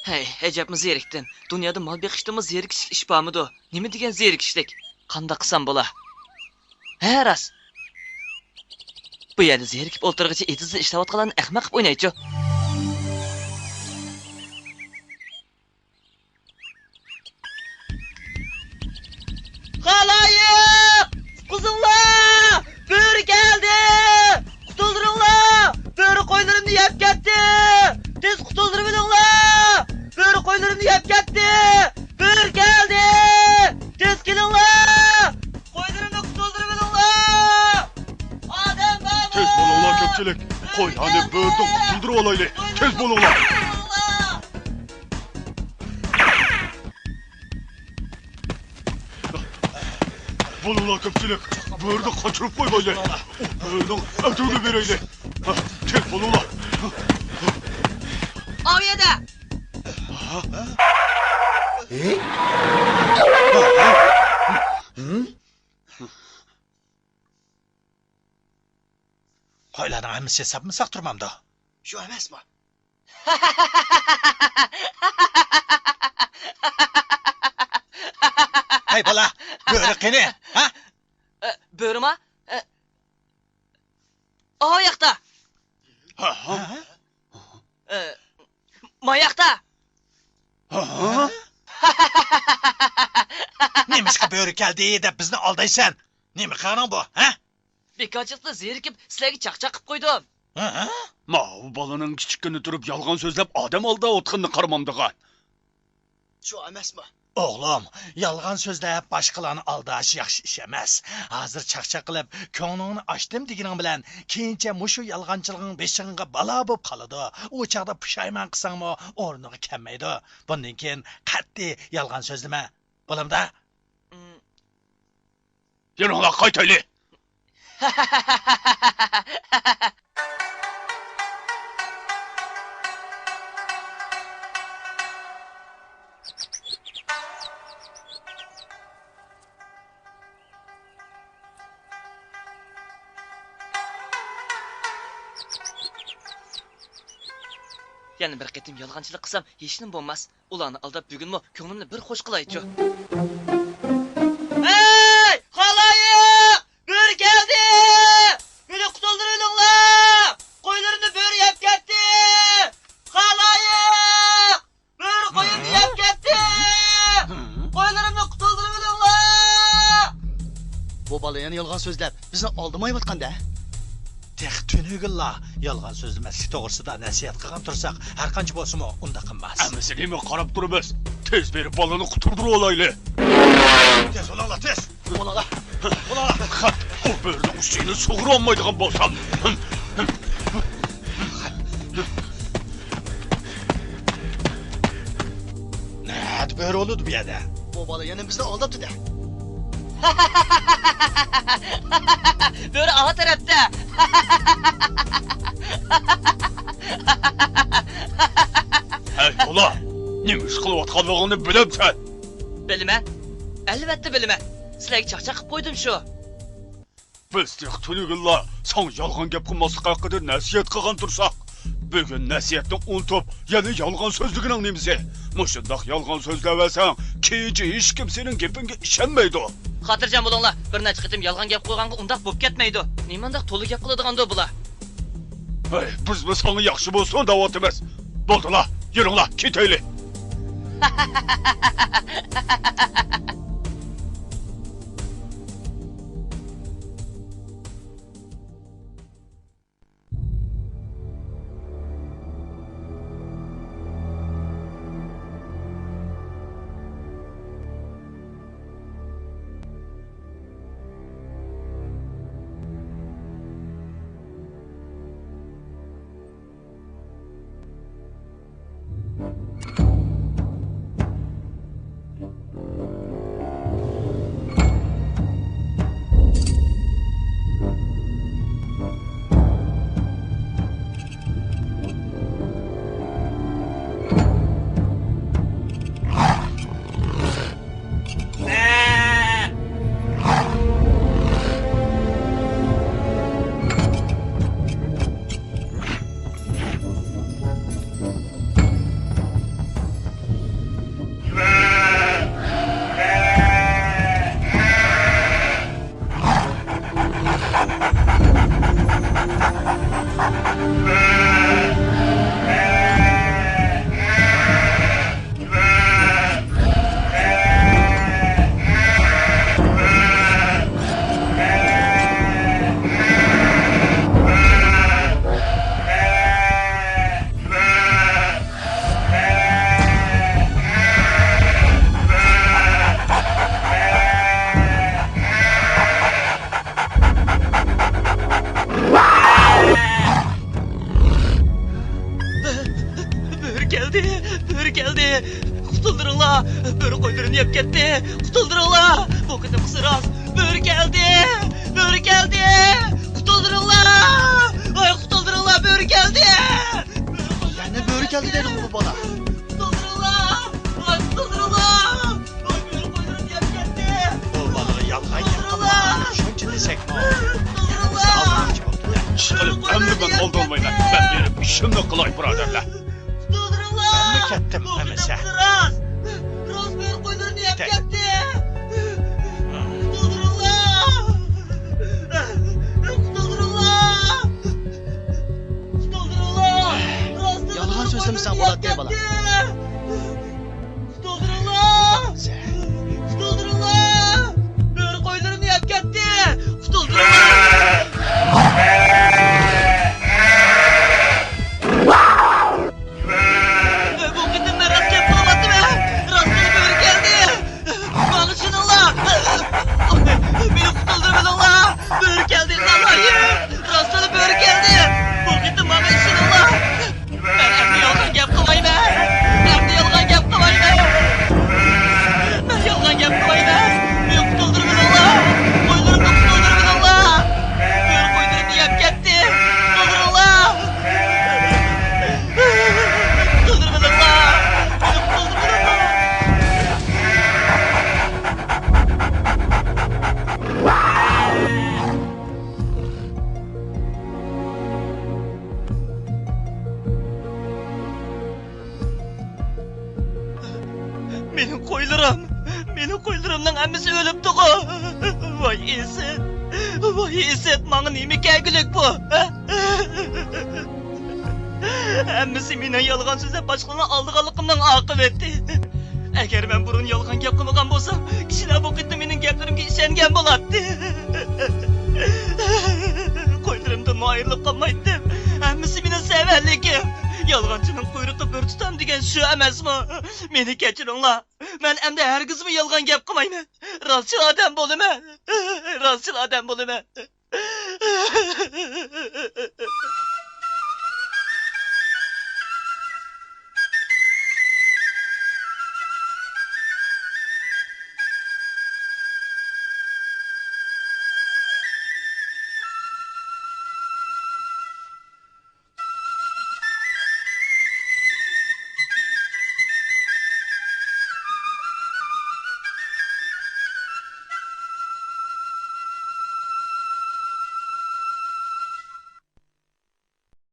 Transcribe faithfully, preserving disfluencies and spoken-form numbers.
ھەي، ئەجەبمۇ زېرىكتىم. دۇنيادا مال بېقىشتىنمۇ زېرىكىشلىك ئىش بارمىدۇ؟ نېمە دېگەن زېرىكىشلىك؟ قانداق قىلسام بولا؟ ھە، راست. بۇ يەردە زېرىكىپ ئولتۇرغىچە ئېتىزدا ئىشلەۋاتقانلارنى ئەخمەق قىلىپ ئوينايچۇ. خالايىق! قۇتقۇزۇڭلار! بۆرە كەلدى! قۇتۇلدۇرۇڭلار! بۆرە قويلىرىمنى يەپ كەتتى! تېز قۇتۇلدۇرۇۋېلىڭلار! بۆرە قويلىرىمنى يەپ كەتتى! بۆرە كەلدى! تېز كېلىڭلار! قويلىرىمنى قۇتۇلدۇرۇۋېلىڭلار! ئادەم بارمۇ؟ تېز بولۇڭلار، كۆپچىلىك! قويلارنى بۆرىدىن قۇتۇلدۇرۇۋالايلى! تېز بولۇڭلار! بولۇڭلار كۆپچىلىك، بۆرىنى قاچۇرۇپ قويمايلى. ئۇ بۆرىنىڭ ئەتىگىنى بېرەيلى. تېز بولۇڭلار. ئاۋۇ يەردە. قويلارنىڭ ھەممىسى ساپمۇ ساق تۇرمامدۇ؟ شۇ ئەمەسمۇ؟ ھەي بالا، بۆرە قېنى؟ ھە؟ ئە، بۆرىما؟ ئە، ئاۋۇ ياقتا. ھە؟ ئە، ما ياقتا. ھە؟ نېمىشقا بۆرە كەلدى دەپ بىزنى ئالدايسەن؟ نېمە قىلغىنىڭ بۇ، ھە؟ بىكارچىلىقتا زېرىكىپ، سىلەرگە چاقچاق قىپ قويدۇم. ھە؟ ماۋۇ بالىنىڭ كىچىككىنە تۇرۇپ يالغان سۆزلەپ ئادەم ئالداۋاتقىنىنى قارىمامدىغان. شۇ ئەمەسمۇ؟ ئوغلۇم، يالغان سۆزلەپ باشقىلارنى ئالداش ياخشى ئىش ئەمەس. ھازىر چاقچاق قىلىپ، كۆڭلۈڭنى ئاچتىم دېگىنىڭ بىلەن، كېيىنچە مۇشۇ يالغانچىلىقىڭ بېشىڭغا بالا بولۇپ قالىدۇ. ئۇ چاغدا پۇشايمان قىلساڭمۇ ئورنىغا كەلمەيدۇ. بۇندىن كېيىن قەتئىي يالغان سۆزلىمە. بولامدا؟ يۈرۈڭلار، قايتايلى! يەنە بىر قېتىم يالغانچىلىق قىلسام، ھېچنېمە بولماس. ئۇلارنى ئالداپ، بۈگۈنمۇ كۆڭلۈمنى بىر خۇش قىلايچۇ. ھەي، خالايىق! بۆرە كەلدى! مېنى قۇتۇلدۇرۇۋېلىڭلار! قويلىرىمنى بۆرە يەپ كەتتى! خالايىق! بۆرە قويۇمنى يەپ كەتتى! قويلىرىمنى قۇتۇلدۇرۇۋېلىڭلار! بۇ بالا يەنە يالغان سۆزلەپ، بىزنى ئالدىمايۋاتقان-دە. تېخى تۈنۈگۈنلا يالغان سۆزلىمەسلىك توغرىسىدا نەسىھەت قىلغان تۇرساق، ھەرقانچە بولسىمۇ ئۇنداق قىلماس. ھەممىسىنى قاراپ تۇرىمىز. تېز بېرىپ بالىنى قۇتۇلدۇرۇۋالايلى. تېز بولۇڭلار، تېز. بولۇڭلار. بولۇڭلار. ئۇ بۆرىنىڭ سۈيىنى سۇغۇرالمايدىغان بولسام. نەدە بۆرە بولىدۇ بۇ يەردە؟ بۇ بالا يەنە بىزنى ئالداپتۇ-دە. بۆرە ئاۋۇ تەرەپتە. ھەي، بالا! نېمە ئىش قىلىۋاتقانلىقىڭنى بىلەمسەن؟ بىلىمەن. ئەلۋەتتە بىلىمەن. سىلەرگە چاقچاق قىپ قويدۇم شۇ. بىز تېخى تۈنۈگۈنلا ساڭا يالغان گەپ قىلماسلىق ھەققىدە نەسىھەت قىلغان تۇرساق، بۈگۈن نەسىھەتنى ئۇنتۇپ، يەنە يالغان سۆزلىگىنىڭ نېمىسى؟ مۇشۇنداق يالغان سۆزلەۋەرسەڭ، كېيىنچە ھېچكىم سېنىڭ گېپىڭگە ئىشەنمەيدۇ. خاتىرجەم بولۇڭلار، بىر نەچچە قېتىم يالغان گەپ قىلغانغا ئۇنداق بوپ كەتمەيدۇ. نېمانداق تولا گەپ قىلىدىغاندۇ بۇلار؟ ھەي، بىزمۇ ساڭا ياخشى بولسۇن دەۋاتىمىز. بولدىلا، يۈرۈڭلار، كېتەيلى. كەتتى. قۇتۇلدۇرۇڭلار! بۆرە قويلىرىمنى يەپ كەتتى. قۇتۇلدۇرۇڭلار! بۇ قېتىمقىسى راست. بۆرە كەلدى! بۆرە كەلدى! قۇتۇلدۇرۇڭلار! ۋاي، قۇتۇلدۇرۇڭلار! بۆرە كەلدى! يەنە بۆرە كەلدى دەيدىغۇ بۇ بالا. قۇتۇلدۇرۇڭلار! ۋاي، قۇتۇلدۇرۇڭلار! ۋاي، بۆرە قويلىرىمنى يەپ كەتتى! بۇ بالىغا يالغان گەپ قىلمىغان. شۇنچە دېسەكمۇ، قۇتۇلدۇرۇڭلار! ئىشقىلىپ، ئەمدى مەن ئالدانمايمەن. مەن بېرىپ ئىشىمنى قىلاي، بۇرادەرلەر. قۇتۇلدۇرۇڭلار! مەنمۇ كەتتىم، بۇ ئەمىسە. قېتىمقى راست! راست بۆرە قويلىرىمنى يەپ كەتتى! قۇتۇلدۇرۇڭلار! قۇتۇلدۇرۇڭلار! قۇتۇلدۇرۇڭلار! راستلا يالغان سۆزلىمىسەڭ بولاتتى، بالا. قۇتۇلدۇرۇڭلار! قۇتۇلدۇرۇڭلار! بۆرە قويلىرىمنى يەپ كەتتى! قۇتۇلدۇرۇڭلار! بۇ قېتىم مەن راست گەپ قىلىۋاتىمەن! راستلا بۆرە كەلدى! ماڭا ئىشىنىڭلار! مېنى قۇتۇلدۇرۇۋېلىڭلار! بۆرە كەلدى، ئىلاھىم! راستلا بۆرە كەلدى! بۇ قېتىم ماڭا ئىشىنىڭلار! مەن ئەمدى يالغان گەپ قىلمايمەن! ئەمدى يالغان گەپ قىلمايمەن! مەن يالغان گەپ قىلمايمەن! مېنى قۇتۇلدۇرۇۋېلىڭلار! قويلىرىمنى قۇتۇلدۇرۇۋېلىڭلار! بۆرە قويلىرىمنى يەپ كەتتى! قۇتۇلدۇرۇڭلار! قۇتۇلدۇرۇۋېلىڭلار! مېنى قۇتۇلدۇرۇۋېلىڭلار! مېنىڭ قويلىرىم، مېنىڭ قويلىرىمنىڭ ھەممىسى ئۆلۈپتىغۇ! ۋاي ئىسىت، ۋاي ئىسىت، ماڭا نېمە كەلگۈلۈك بۇ؟ ھەممىسى مېنىڭ يالغان سۆزلەپ باشقىلارنى ئالدىغانلىقىمنىڭ ئاقىۋىتى. ئەگەر مەن بۇرۇن يالغان گەپ قىلمىغان بولسام، كىشىلەر بۇ قېتىم مېنىڭ گەپلىرىمگە ئىشەنگەن بولاتتى. قويلىرىمدىنمۇ ئايرىلىپ قالمايتتىم. ھەممىسى مېنىڭ سەۋەنلىكىم. يالغانچىنىڭ قۇيرۇقى بىر تۇتام دېگەن شۇ ئەمەسمۇ؟ مېنى كەچۈرۈڭلار. مەن ئەمدى ھەرگىزمۇ يالغان گەپ قىلمايمەن. راستچىل ئادەم بولىمەن. راستچىل ئادەم بولىمەن.